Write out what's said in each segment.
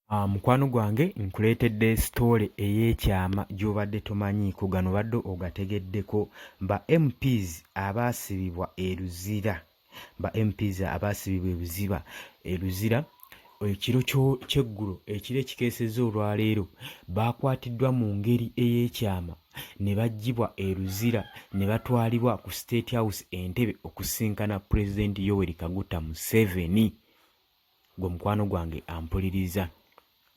Mukwano gwange nkuleetedde sitoole ey'ekyama gy'obadde tomanyiiko, gano obadde ogategeddeko. Ba MPs abaasibibwa e Luzira, ba MPs abaasibibwa e Buziba e Luzira ekiro ky'eggulo, ekiro ekikeesezza olwaleero, baakwatiddwa mu ngeri ey'ekyama ne baggyibwa e Luzira ne batwalibwa ku State House e Ntebe okusisinkana Pulezidenti Yoweri Kaguta Museveni. Gwe mukwano gwange ampuliriza,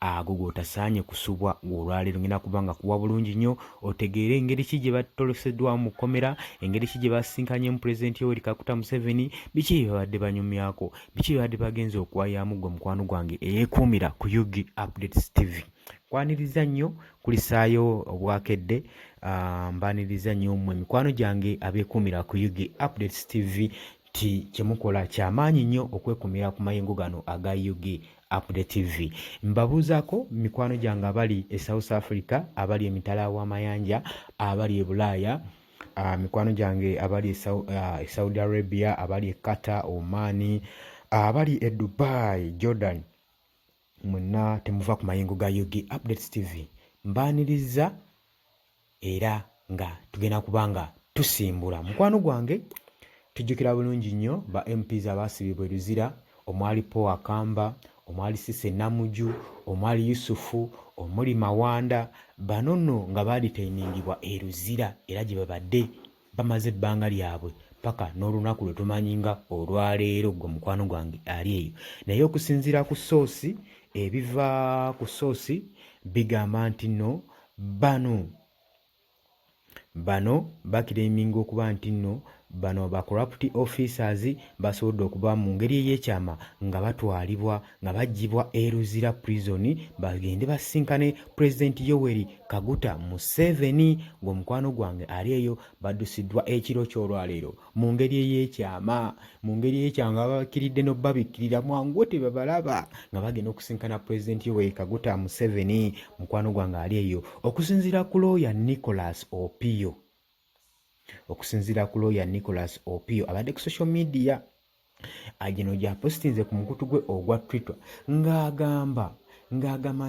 ago g'otasaanye kusubwa olwaleero ngenda kuba nga kuwa bulungi nnyo otegeere engeri ki gye batoloseddwamu mu kkomera, engeri ki gye basisinkanyemu Pulezidenti Yoweri Kaguta Museveni, biki bye babadde banyumyako, biki bye babadde bagenze okuwayaamu. Gwe mukwano gwange eyeekuumira ku UG Updates TV, nkwaniriza nnyo kulisaayo obwakedde. Mbaniriza nnyo mmwe mikwano gyange abeekuumira ku UG Updates TV nti kyemukola kyamaanyi nnyo okwekumira ku mayengo gano aga UG Update TV. Mbabuuzaako mikwano gyange abali e South Africa, abali emitala w'amayanja, abali e Bulaaya, mikwano gyange abali e Saudi Arabia, abali e Qatar, Oman, abali e Dubai, Jordan, mwenna temuva ku mayengo ga UG Updates TV. Mbaaniriza era nga tugenda kuba nga tusimbula. Mukwano gwange, tujjukira bulungi nnyo ba MPs abaasibibwa e Luzira, omwali Paul Akamba, omwali Cissy Namuju, omwali Yusufu, omuli Mawanda. Bano nno nga baaditainingibwa e Luzira era gye babadde bamaze ebbanga lyabwe paka n'olunaku lwe tumanyi nga olwaleero. Gwe mukwano gwange ali eyo, naye okusinziira ku soosi, ebiva ku soosi bigamba nti nno bano bakireeminga okuba nti nno bano ba corrupt officers basobodde okuba mu ngeri ey'ekyama nga batwalibwa, nga baggyibwa e Luzira Prison bagende basisinkane Pulezidenti Yoweri Kaguta Museveni. Gwe mukwano gwange ali eyo, baddusiddwa ekiro ky'olwaleero mu ngeri ey'ekyama, mu ngeri ey'ekyama nga babakiridde n'obabikkirira mwangu tebabalaba nga bagenda okusinkana Pulezidenti Yoweri Kaguta Museveni. Mukwano gwange ali eyo, okusinziira ku looya Nicholas Opio, okusinziira ku looya Nicholas Opio abadde ku social media gino gyapositinze ku mukutu gwe ogwa Twitter, ng'agamba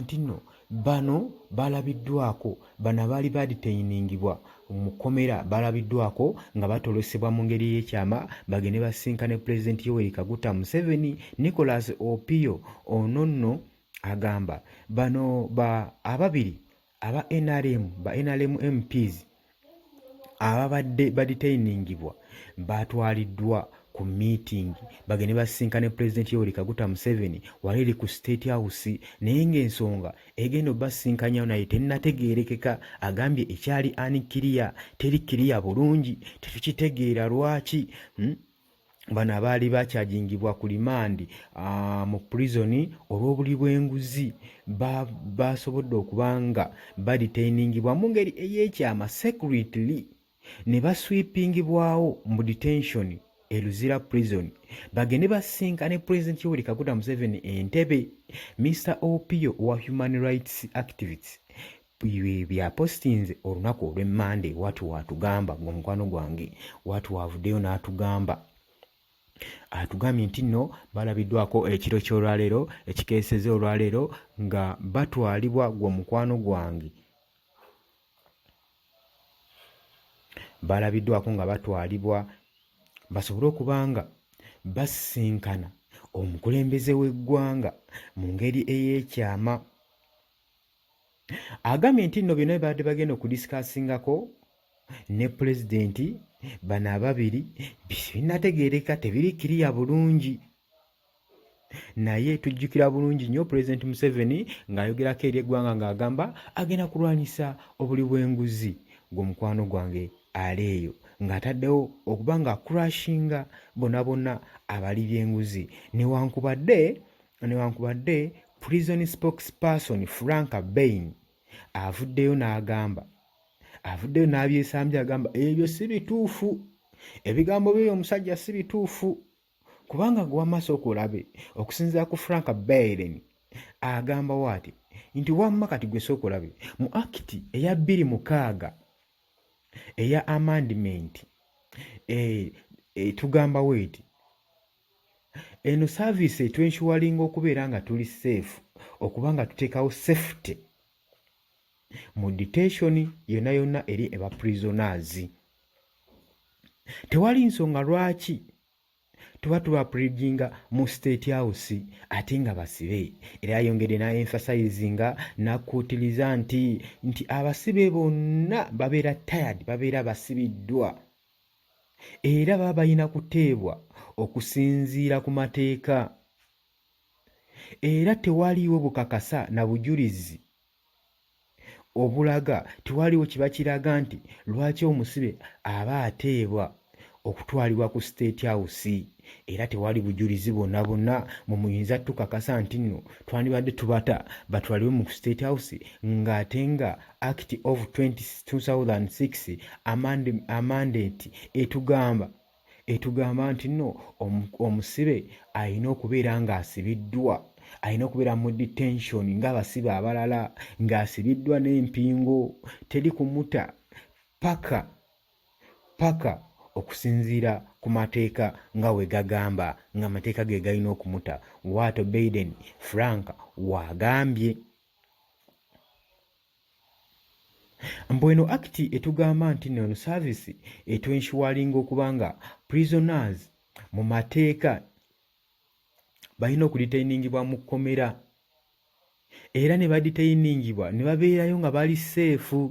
nti nno bano balabiddwako, bano abaali badetainingibwa mu kkomera balabiddwako nga batolosebwa mu ngeri ey'ekyama bagende basinkane Pulezidenti Yoweri Kaguta Museveni. Nicholas Opio ono nno agamba bano ba ababiri aba NRM, ba NRM MPs ababadde badetainingibwa batwaliddwa ku meeting bagende basisinkane Pulezidenti Yoweri Kaguta Museveni wali eri ku State House, naye ng'ensonga egenda obasisinkanyawo naye tennategeerekeka. Agambye ekyali unclear, teri clear bulungi, tetukitegeera lwaki, Bano abaali bakyajingibwa ku limandi mu prison olw'obuli bw'enguzi basobodde okuba nga badetainingibwa mu ngeri ey'ekyama secretly ne baswipingibwawo mu detention e Luzira Prison bagende basisinkane Pulezidenti Yoweri Kaguta Museveni Entebbe. Mr Opio owa Human Rights Activists byapositinze olunaku olw'emmande wati watugamba, gwe mukwano gwange, wati wavuddeyo n'atugamba, atugambye nti nno balabiddwako ekiro ky'olwaleero ekikeeseza olwaleero nga batwalibwa, gwe mukwano gwange, balabiddwako nga batwalibwa basobole okuba nga basisinkana omukulembeze w'eggwanga mu ngeri ey'ekyama. Agambye nti nno byonna bye babadde bagenda okudisikaasingako ne pulezidenti bano ababiri binnategeereka, tebiri kiriya bulungi, naye tujjukira bulungi nnyo Pulezidenti Museveni ng'ayogerako eri eggwanga ng'agamba agenda kulwanyisa obuli bw'enguzi. Gwe mukwano gwange ali eyo, ng'ataddewo okuba nga crashinga bona bonna abali by'enguzi, newankubadde prison spokesperson Frank Bain avuddeyo n'agamba, avuddeyo n'abyesambye, agamba ebyo si bituufu, ebigambo by'oyo omusajja si bituufu, kubanga gwe wamma sooka olabe. Okusinziira ku Frank Bain, agamba waati nti wamma kati gwe sooka olabe mu Act eya 26 eya amendment, tugamba weeti. Eno service etwenshuwalinga okubeera nga tuli safe, okuba nga tuteekawo safety mu detention yonna yonna eri eba prisoners. Tewali nsonga lwaki tuba tubaprijinga mu State House ate nga basibe. Era ayongedde na emphasizinga nakuutiriza nti abasibe bonna babeera tired, babeera basibiddwa era baba balina kuteebwa okusinziira ku mateeka, era tewaliiwo bukakasa na bujulizi obulaga, tewaliiwo kiba kiraga nti lwaki omusibe aba ateebwa okutwalibwa ku State House, era tewali bujulizi bwonna bwonna mwe muyinza tukakasa nti nno twandibadde tubata batwalibwe mu State House, ng'ate nga Act of 2006 amendment etugamba nti nno omusibe alina okubeera ng'asibiddwa, alina okubeera mu detention ng'abasibe abalala, ng'asibiddwa n'empingo, teri kumuta paka okusinziira ku mateeka nga we gagamba, ng'amateeka ge galina okumuta. Waato Baiden Frank wagambye mbu eno act etugamba nti nno service etwenshuwalinga okuba nga prisoners mu mateeka balina okudetainingibwa mu kkomera, era ne badetainingibwa ne babeerayo nga bali safe,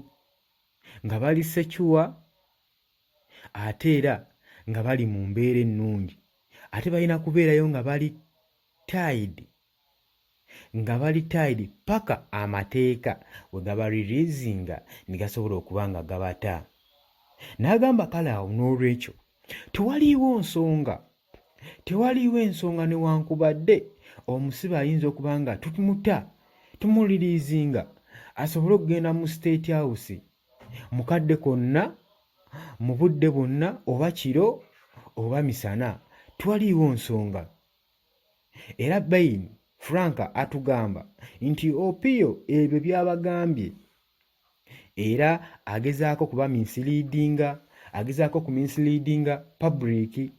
nga bali secure, ate era nga bali mu mbeera ennungi, ate balina kubeerayo nga bali tied, nga bali tied paka amateeka we gaba releasinga ne gasobola okuba nga gabata. N'agamba kale awo n'olwekyo tewaliiwo nsonga, tewaliiwo ensonga newankubadde omusibe ayinza okuba nga tumuta tumuliriizinga asobole okugenda mu State House mu kadde konna, mu budde bwonna, oba kiro oba misana, tewaliiwo nsonga. Era Bain Frank atugamba nti Opio ebyo byabagambye era agezaako kuba misleadinga, agezaako ku misleadinga public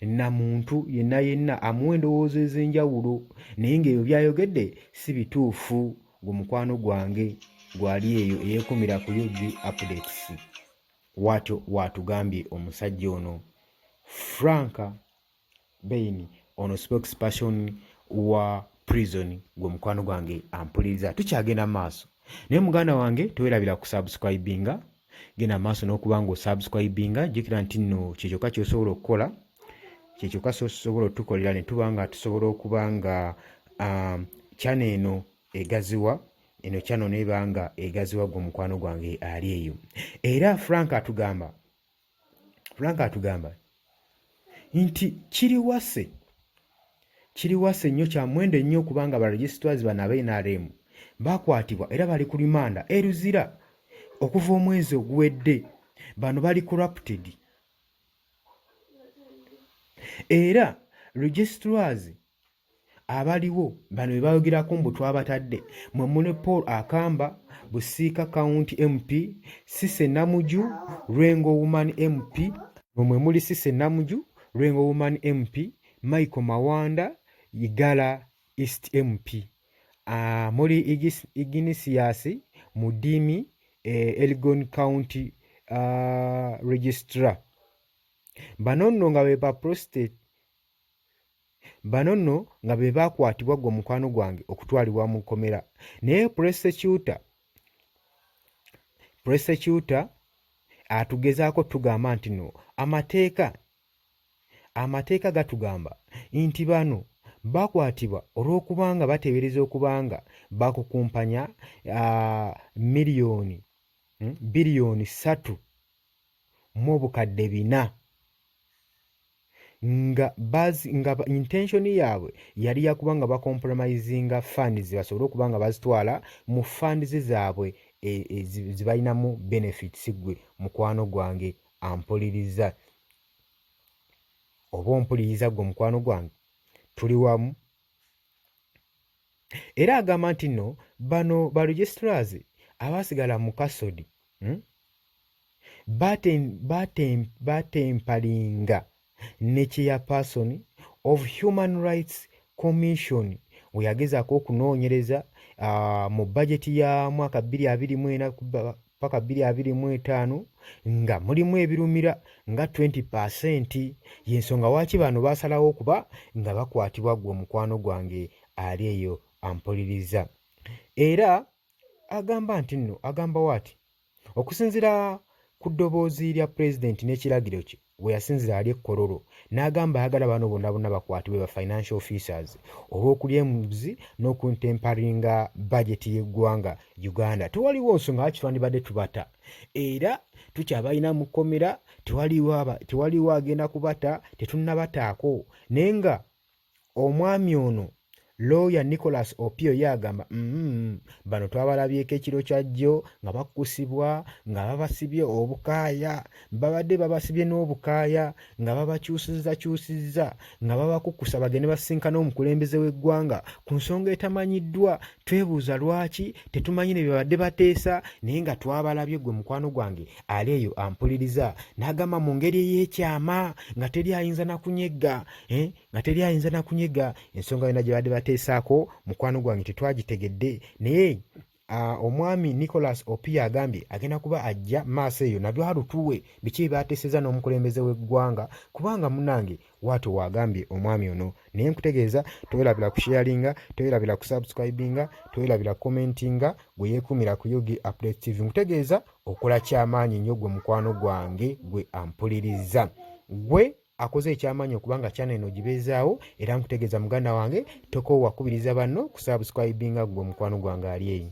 na muntu yenna yenna amuwa endowooza ez'enjawulo, naye ng'ebyo byayogedde si bituufu. Gwe mukwano gwange gwali eyo eyeekumira ku UG Updates, waatyo waatugambye omusajja ono Frank Bain, ono spokesperson wa prison. Gwe mukwano gwange ampuliriza, tukyagenda maaso, naye muganda wange tewerabira kusubscribinga. Genda maaso n'okuba nga osubscribinga. Jjukira nti nno kyekyokka kyosobola okukola, kyekyokka sosobola otukolera ne tuba nga tusobola okuba nga channel eno egaziwa, eno channel neeba nga egaziwa. Gwe mukwano gwange ali eyo, era Frank atugamba nti kiriwase, kiriwase nnyo, kya muwendo ennyo okubanga ba registrars bano aba NRM bakwatibwa era bali ku rimanda e Luzira okuva omwezi oguwedde. Bano bali corrupted, era registrars abaliwo bano be bayogerako mbu twabatadde mwe mune Paul Akamba, Busiika County MP, Cissy Namuju, Lwengo Woman MP, mwe muli Cissy Namuju, Lwengo Woman MP, Michael Mawanda, Igala East MP, muli Ignatius Mudimi, Elgon County Registrar. Bano nno nga be ba prostate, bano nno nga be baakwatibwa, gwe mukwano gwange, okutwalibwa mu kkomera. Naye prosecutor atugezaako tugamba nti no amateeka gatugamba nti bano bakwatibwa olw'okubanga bateebereza okubanga bakukumpanya miliyoni, 3 400 billion, nga intention yaabwe yali yakuba nga bacompromisinga funds basobole okuba nga bazitwala mu funds zaabwe zibalinamu benefits. Gwe mukwano gwange ampuliriza, oba ompuliriza, gwe mukwano gwange, tuli wamu. Era agamba nti nno bano ba registrars abaasigala mu custody, Batempalinga ne chairperson. of Human Rights Commission we yagezaako okunoonyereza mu bajeti ya mwaka 2024 paka 2025 nga mulimu ebirumira nga 20 percent. Y'ensonga waaki bano baasalawo okuba nga bakwatibwa. Ggwe omukwano gwange ali eyo ampuliriza, era agamba nti nno agamba waati okusinziira ku ddoboozi lya pulezidenti n'ekiragiro kye we yasinzira ali e Kololo n'agamba ayagala bano bonna bonna bakwatibwe ba financial officers olw'okulya enguzi n'okuntemparinga bajeti y'eggwanga Uganda. Tewaliwo nsonga lwaki twandibadde tubata era tukyabalina mu kkomera, tewaliwo agenda kubata, tetunnabataako naye nga Omwami ono looya Nicholas Opio ye agamba bano twabalabyeko ekiro kya jjo nga bakkusibwa nga babasibye obukaaya, babadde babasibye n'obukaaya nga babakyusizzakyusizza nga babakukusa bagende basisinkane omukulembeze w'eggwanga ku nsonga etamanyiddwa. Twebuuza lwaki tetumanyi ne bye babadde bateesa naye nga twabalabye. Ggwe mukwano gwange ali eyo ampuliriza n'agamba mu ngeri ey'ekyama nga teri ayinza na kunyegga eh, nga teri ayinza nakunyega ensonga yona gyebadde bateesaako mukwano gwange tetwagitegedde naye omwami Nicholas Opia agambye agenda kuba ajja maaso eyo nabyo alutuwe biki byebateeseza n'omukulembeze w'eggwanga kubanga munange waatyo waagambye omwami ono. Naye nkutegeeza towerabira kusharinga, towerabira kusubscribinga, towerabira commentinga gwe yeekuumira ku UG Update TV. Nkutegeeza okola kyamaanyi nnyo gwe mukwano gwange gwe ampuliriza gwe akoze ekyamaanyi okuba nga channel eno ogibeezaawo era nkutegeeza muganda wange tokoowa kubiriza banno kusubscribinga gwe omukwano gwange ali eyo.